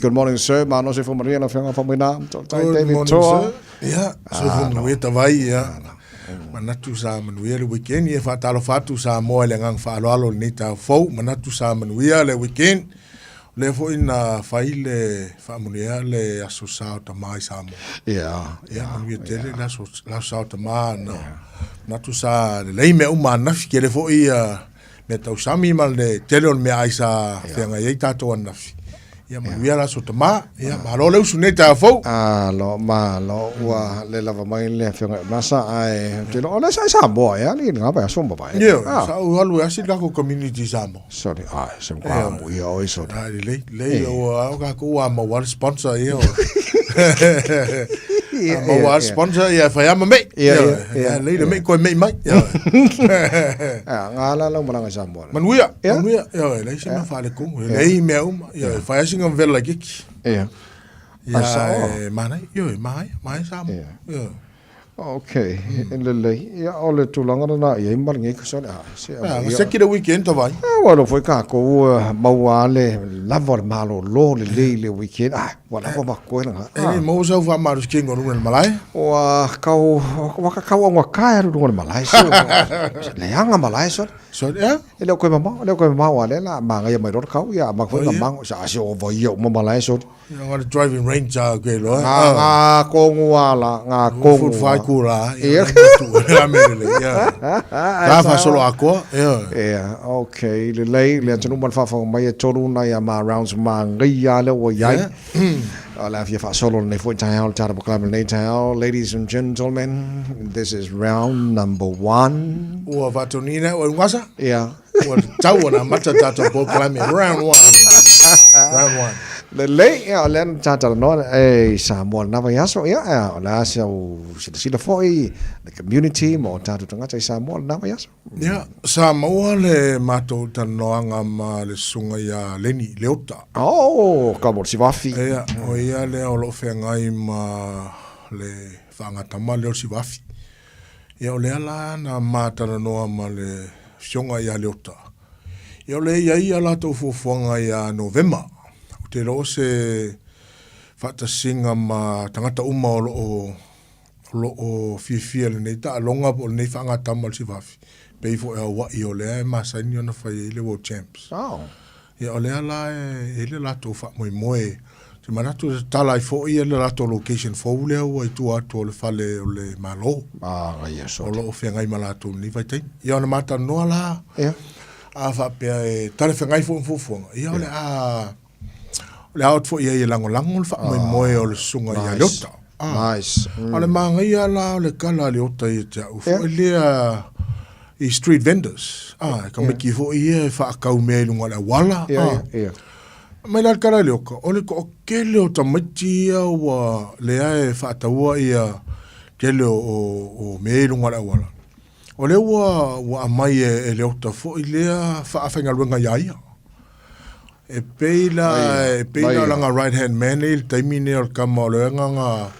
Good morning, sir. Malo soifua manuia lau Afioga Faumuina. Tautai Good David morning, Toa. sir. Ia, soifua manuia tavai, ia. Manatu sa manuia le weekend, ia faatalofa atu Samoa i le agaga faaaloalo i lenei taeao fou. Manatu sa manuia le weekend. O lea foi na fai le faamanuia le Aso Sa o Tama i Samoa. Ia, Ia, manuia tele le aso, le aso Sa o Tama na manatu sa lelei mea uma ananafi. Tele foi ia mea tausami ma le tele o le meaai sa feagai ai tatou ananafi. Ia manuia le aso tama. Ia malo le usu nei taeao fou. Alo, malo, ua le lava mai le afioga i Masa, ae ou te iloa, o lea sa i Samoa ea alii i lena vaiaso ua mavae. Ioe, Ah, sa ou alu e asi le tatou community i Samoa. sorry, ai, se matua amuia oe, sorry. Ah, lelei, lelei, ua o tatou ua maua le sponsor ia. Ia, Maua ia, le sponsor ia e fai lava ma mei. Ia, ia, ia, Lelei le mei koe mei mai. Ioe. Ah, nga la lau malaga i Samoa. Manuia, Ia. manuia, ioe, leai se mea faaletonu, lelei mea uma, ioe, fai lava sina vela laitiiti. Ia. Ia, Ai, sao. e manaia, ioe, manaia, manaia Samoa. Ia. Ioe. Ok, e lelei. Ia, o le tulaga lena i ai ma lenei kasone. Ah, se Ah, ia. seki le weekend tavai. Ah, ua iloa foi tatou maua lava le lava o le malolo lelei i le weekend. Ah, ua lava ma koe lena. E le maua sau faamalosi kingo luga i le malae. Ua kau, ua kakau augata e alu i luga o le malae. Se, leaga malae sole. Sole, ea? E le o koe mamao, e le o koe mamao a lea la magaia mai loa le kau, ia amata foi ona mago, sa se ovaia uma malae sole. Ia ngā driving range a ke loa. Ngā, ngā kongu a la, ngā kongu. Full fai ku la. Ia. Ia me le. Ia. Ka fa solo akoa. Ia. Ia, okay. Lelei, le atunuu ma le faafofoga mai e tolu nai a ma rounds manaia lea ua i ai. O le a fia faasolo lenei foi taeao, le tatou polokalame lenei taeao. Ladies and gentlemen, this is round number one. Ua faatoniina ua ugasa. Ia. Ua tatau ona amata tatou polokalame. Round one. Round one. Lelei, ia, o lea na tatalanoa e i Samoa lena vaiaso, ia, ia, o le a sau silasila foi le community ma o tatou tagata i Samoa lena vaiaso. Ia, sa maua le matou talanoaga ma le susuga ia Lenny Leota. Oh, ka mo le Sivafi. Ia, o ia lea o lo o feagai ma le faagatama lea o le Sivafi. Ia o lea la na ma talanoa ma le Afioga ia Leota. Ia o lea e i ai a latou fuafuaga ia Novema. Ou te iloa o se faatasiga ma tagata uma o lo o o lo o fiafia i lenei taaloga po o lenei faagatama o le Sivafi, pei foi o Hawaii o lea e masani ona fai ai le World Champs. Oh. Ia o lea la e i ai le latou faamoemoe. Ou te manatu e tatala ai foi le latou location fou lea ua i tua atu o le fale o le Malo. Ah, ia O lo o feagai ma latou i lenei vaitaimi. Ia ona matalanoa la, Ia. a faapea e talafeagai foi ma fuafuaga, ia o le a o le a oo atu foi i ai e lagolago le faamoemoe o le susuga ia Leota. Ah. Nice. A o le magaia la o le tala a Leota ia te au foi lea i street vendors. Ah, e tamaiti foi ia e faatau mea i luga o le auala. Ia, Ah. ia, ia. Mai la le tala a Leota, o le toatele o tamaiti ia ua lea e faataua ia tele o, o, o mea i luga o le auala. O lea ua, ua aumai e, e Leota foi lea faafaigaluega ia ia. E pei la, e pei la o lana right hand man nei i le taimi nei o le tama o le agaga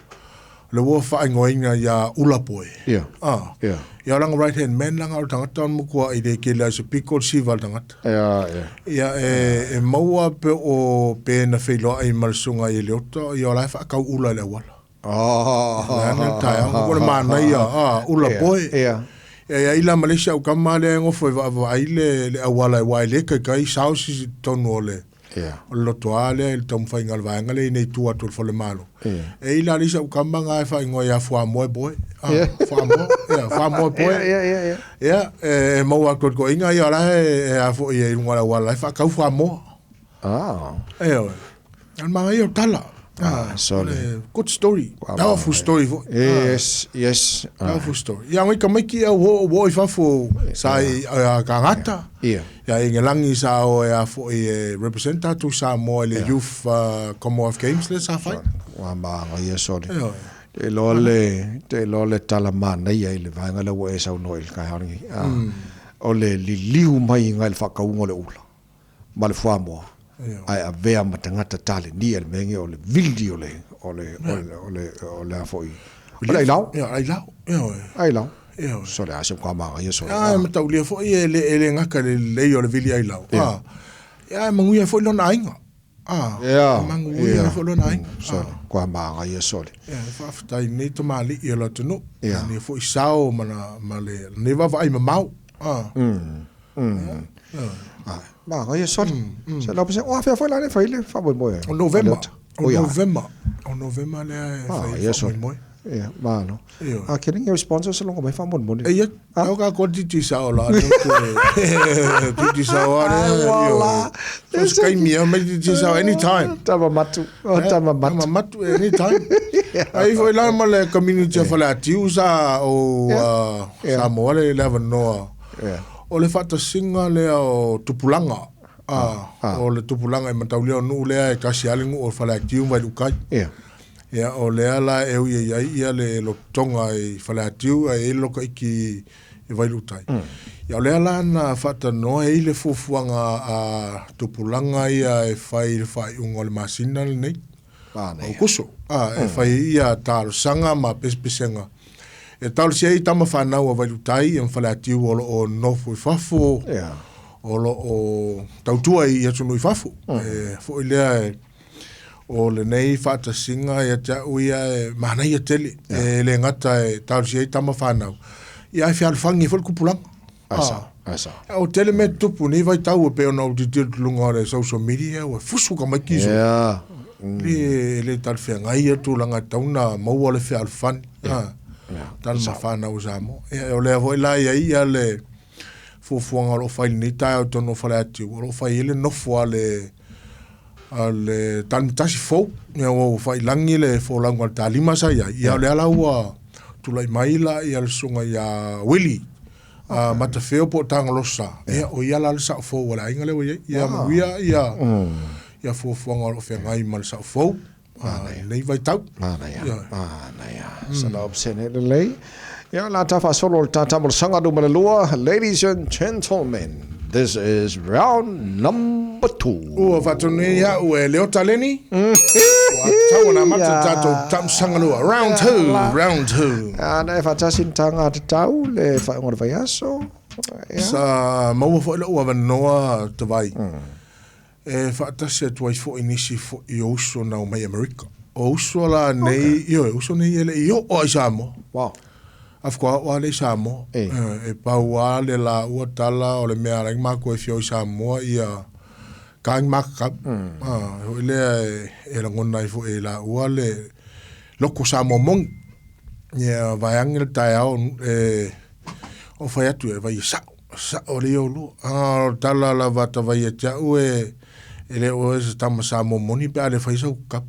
le ua faaigoaina ia Ulapoe. Ia. Ah. Ia. Ia o lana right hand man langa o le tagata o le matua i le kele ai se piko le siva le tagata. Ia, ia. Ia e, e maua pe o pe na feiloai ma le susuga i Leota, ia o la e faatau ula i le auala. Oh. Lea na taeao, ko le manaia, ah, ula poe. Ia. Ia ia ila ma le isi au kama lea e nofo e vaavaai le, le auala e aua e le kaikai sao sisi totonu o le, Ia. o le lotoa lea i le taumafaiga o le vaega lea i nei tua atu o le falemalo. Ia. E ila le isi au kama nga e faaigoa ia Fuamoe boy. Ah, Ia. Fuamoe, ia, Fuamoe boy. Ia, ia, ia, ia. Ia, e, e maua atu e le toeaina ia o la e, e a foi e i luga o le auala e faatau fuamoa. Ah. Ioe. A le manaia o tala. Ah, sorry. Good story. Powerful story foi. Yes, yes. Powerful story. Ia ngai tamaiti au o o i fafo sa i a Kangata. Ia. Ia i Ngelangi sa o e a foi e represent tatou Samoa i le Youth Commonwealth Games lea sa fai. Ua manaia sorry. Ioe. Te iloa le, te iloa le tala manaia i le vaega lea ua e saunoa i le taeao lenei. O le liliu mai i le faatauga o le ula. ma le fuamoa, ae avea ma tagata talenia i le mea lenei o le vili o le, o le, o le, o le, o le a foi, o le ailao. Ia, ailao, ioe. Ailao. Ioe. Sole, a se matua manaia sole. Ia, e mataulia foi e le, e le gata i le lelei o le vili ailao. Ia, e manuia ai foi lona aiga. A, e maguia ai foi lona aiga. Sole, kua māngaia sole. Ia, e faafetai i lenei tamalii o le atunuu, lenei foi sao ma ma le lenei vaavaai mamao. A. Ia, māngaia sole. 100%. O afea foi la le fai le faamoemoe? O Novema. O Novema. O Novema lea e fai ai le faamoemoe. Ia, malo. A kene nge sponsor se longo mai faamolemole. Eia, au ka ko titi sao la le toe. Titi sao a le. Wala. So kai mia mai titi sao anytime. Tama matu. O tama matu. Tama matu anytime. Ai foi la ma le community o Faleatiu sa o Samoa le le avanoa. O le faatasiga lea o tupulaga. O le tupulaga e mataulia o nuu lea e tasi lava le nuu o Faleatiu ma Vailuutai. Ia, o lea la e ui ai ai le lototoga i Faleatiu ae i ai le lotoiti i Vailuutai. Ia, o lea la na faatanoa e i ai le fuafuaga a tupulaga ia e fai i le faaiuga o le masina lenei, Aokuso, e fai ai ia talosaga ma pesepesega e talosia ai tama fanau a Vailuutai ma Faleatiu o lo o nofo i fafo, o lo o tautua i atunuu i fafo. E foi lea e O lenei faatasiga ia te au ia e manaia tele, e le gata e talosia ai tama fanau, ia ae fealofani ai foi le tupulaga. Ae sao, ae sao. O tele mea tutupu i lenei vaitau e pei ona ou tilotilo i luga o le social media, ua fusu tamaiti i E le talafeagai ia tulaga e tatau ona maua le fealofani, tama fanau a Samoa. Ia, o lea foi la e i ai ia le fuafuaga o lo o fai i lenei taeao i totonu o Faleatiu, o lo o fai ai le nofo a le a le talimatasi fou, ia ua faailagi le folauga a le talima sa i ai, ia o lea la ua tulai mai la ia le susuga ia Willie okay. Matafeo po o Tagalosa, ia o ia la le sao fou a le aiga lea ua i ai. Ia manuia ia ia fuafuaga o lo o feagai ma le sao fou lenei vaitau. Manaia, manaia. 100% lelei. Ia, la ta faasolo o le tata molosaga numera 2. Ladies and gentlemen, this is round number 2. Ua faatonu au e Leota Leni. Ua tau ona amata tatou tamusaga lua. Round 2, round 2. Ana e faatasi ni taga tatau le faaiuga o le vaiaso. Sa maua foi lou avanoa Tavai. E faatasi atu ai foi i nisi foi o uso na omai Amerika. O uso la nei, okay. Ioe, uso nei e le i oo i Samoa. Wow. Faatoa oo lava lea i Samoa. E. E pau lava le laua tala o le mea a ala ai matou e fia o i Samoa ia ta ni makakau. Ah, foi lea e lagona ai foi e laua le loko Samoa moni. Ia vaeane le taeao e o fai atu e vai e sa'o. Sa'o le ia olua. A o le tala lava a Tavai ia te au e e le o oe se tama Samoa moni pe a le fai sau kakapu.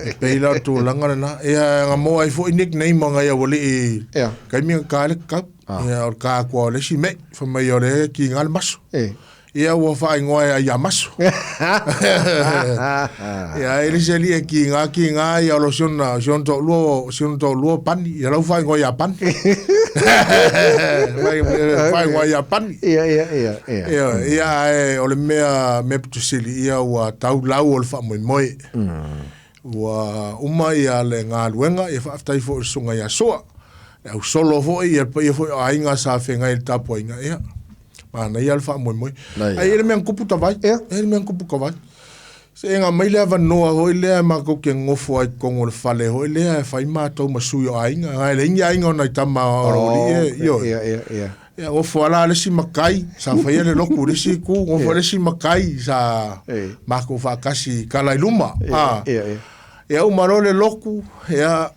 E pei la o le tulaga lena. Ia na maua ai foi nickname a nai aualii taimi na ta ai le kakapu. Ia o le ta atu lava o le isi me'i fai mai o lea e kiga le maso. Ia ua faaigoa e ai amaso. Ia e le isi alii e kiga kiga ia o lo si ona si ona toalua si ona toalua pani ia la ua faaigoa ia Pani. Faaigoa ia Pani. Ia ia ia ia. Ia ia ae o le mea mea pito sili ia ua tau lau o le faamoemoe. Ua uma ia le galuega, ia faafetai foi i le susuga ia Sua, le au solo foi, ia le paia foi o aiga sa feagai i le tapuaiga, ia, manaia le faamoemoe. Ai e i ai le mea na tupu Tavai, e i ai le mea na tupu Tavai. Se na aumai le avanoa foi lea matou te nofo ai i totonu o le fale foi lea e fai matou ma sui o aiga, ae leai ni aiga o nai tama o lou alii e, ioe. Ia, nofo lava la le isi matai sa faia le lotu i le isi itu, nofo le isi matai sa matou faatasi i tala i luma. Ia uma loa le lotu, ia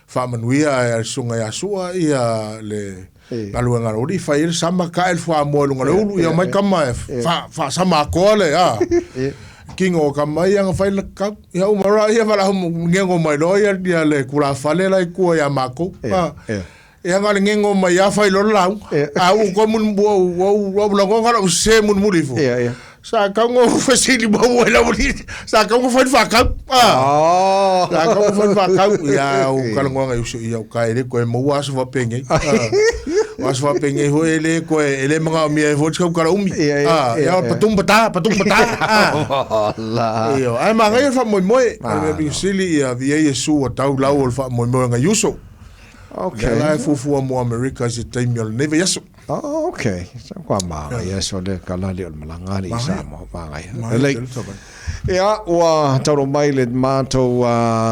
faamanuia e le Susuga ia Sua ia le galuega a le alii, fai ai le sama, tae le fuamoa i luga o le ulu, ia omai tama e faasama atoa le tino o tama ia na fai le kakau. Ia uma loa ia valaau gego mai loa ia le tulafale la i tua ia matou. Ia na o le gego mai lava fai loa le lauga. A ua toe mulimuli, ua ua ua ua lagona lou sese mulimuli ifo. Ia, ia. Sa tatau ona ou fesili muamua i lau alii, sa tatau ona fai le faatau. Ah. Oh. Sa tatau ona fai le faatau. Ia, ou talanoaga i uso, ia, uka e le toe maua aso faapenei. Ah. O aso faapenei foi e le toe, e le manaomia ai foi le tautala umi. Ia, ia, Ah, ia, ia, ia. patum pata, patum pata. Ah. Ola. Ia, ae manaia le faamoemoe. O le mea pito sili, ia, viia Iesu ua tau lau o le faamoemoe o nai uso. Okay. Lea la e fuafua mo Amerika i se taimi o lenei vaiaso. Oh, okay. Sa kwa ma ia so le kala le o le malaga le i Samoa magaia. Lelei. Ia, ua taunuu mai le matou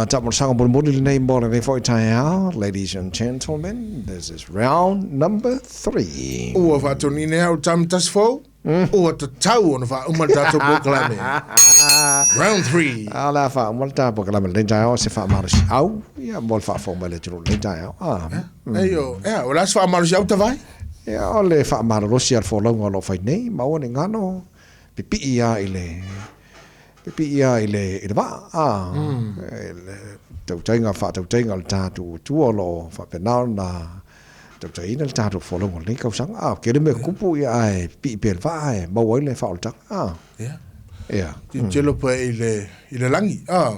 taamolosaga mulimuli lenei mo lenei foi taeao. Ladies and gentlemen, this is round number 3. Ua faatoniina ai au tama tasi fou, ua tatau ona faauma le tatou polokalame. Round 3. A o le a faauma le ta polokalame lenei taeao se faamalosiau ia mo le faafofoga mai le atunuu lenei taeao. Ah. Eio, ea, o le a se faamalosiau Tavai? Ia, o le faamalolosi a le folauga o lo o fai nei, ma aua ne i galo, pipii lava i le pipii lava i le i le vaa, a, le tautaiga faatautaiga o le tatou Atua o lo o faapena ona tautaiina le tatou folauga o lenei tausaga. A, tele mea tupu ia ae pipii pea i le vaa ae maua ai le faaolataga. A, Ia. ia. Tilotilo pea i le, i le lagi, a.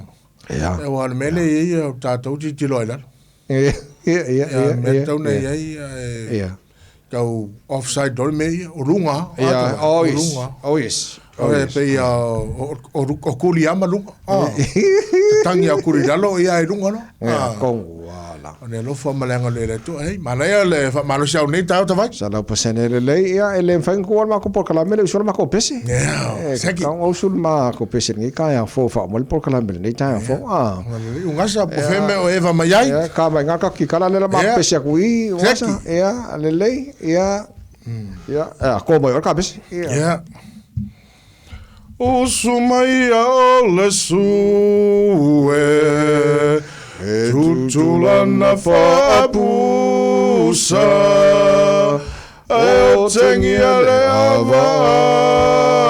Ia. Aua o le mea lea e i ai o tatou tilotilo ai i lalo. Ia, ia, ia, Ia, mea ia, tau na ia. i ai, e, Ia. tau offside loa le mea ia, o luga, a, Ia, tau, oh o yes. luga. Oh yes. Oh O e yes. pei a, o, o, o kuli ama luga, a. Tangi a kuli lalo, ia e luga loa. Ia, A. kongu ala. O le alofa ma le agalelei o le Atua, hei, manaia le faamalosi au nei taeao Tavai. 100% lelei, ia, e le mafai ona tuua le matou polokalame le usu le matou pese. Yeah, E, seki. tatau ona usu le matou pese i lenei taeao fou faauma le polokalame i lenei taeao fou. A. Agalelei, ugasa po fea mea o Eva mai ai. Ia, ka mai ngā kaki kala lela ma Ia. pese aku i, Seki. ugasa. Ia, lelei, ia, ia, ia, ko mai ora ka pese. Ia. Yeah. Usu mai ia o le sue, E tutulana faapusa, e o tengia le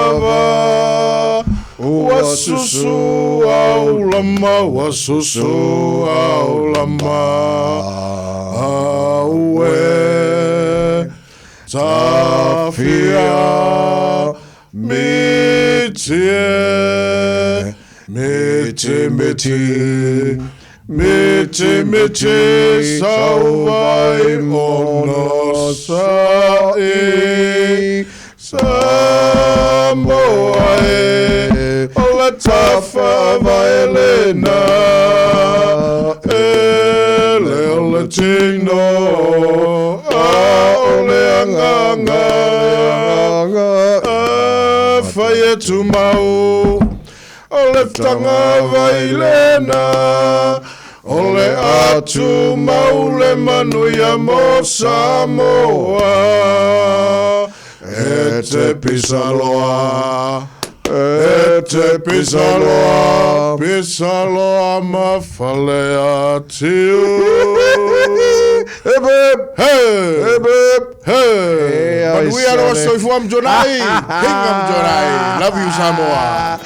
avaava, ua susu au lama, ua susu au lama, aue. Tafia miti e, miti miti, miti miti, sauvai ono sa'i, Samoa e, o le tafa vaelena, e le o le tino, a o le agaga, a fai e tumau, o le fitaga vailena, o le atumau le manuia mo Samoa. E te pisaloa, e te pisaloa, pisaloa ma fale atiu. Hip hip! Hey! Hip hip! Hey! Eh, Manuia ai, loa sale. soifua ma Jonai! Hinga ma Jonai! Love you, Samoa!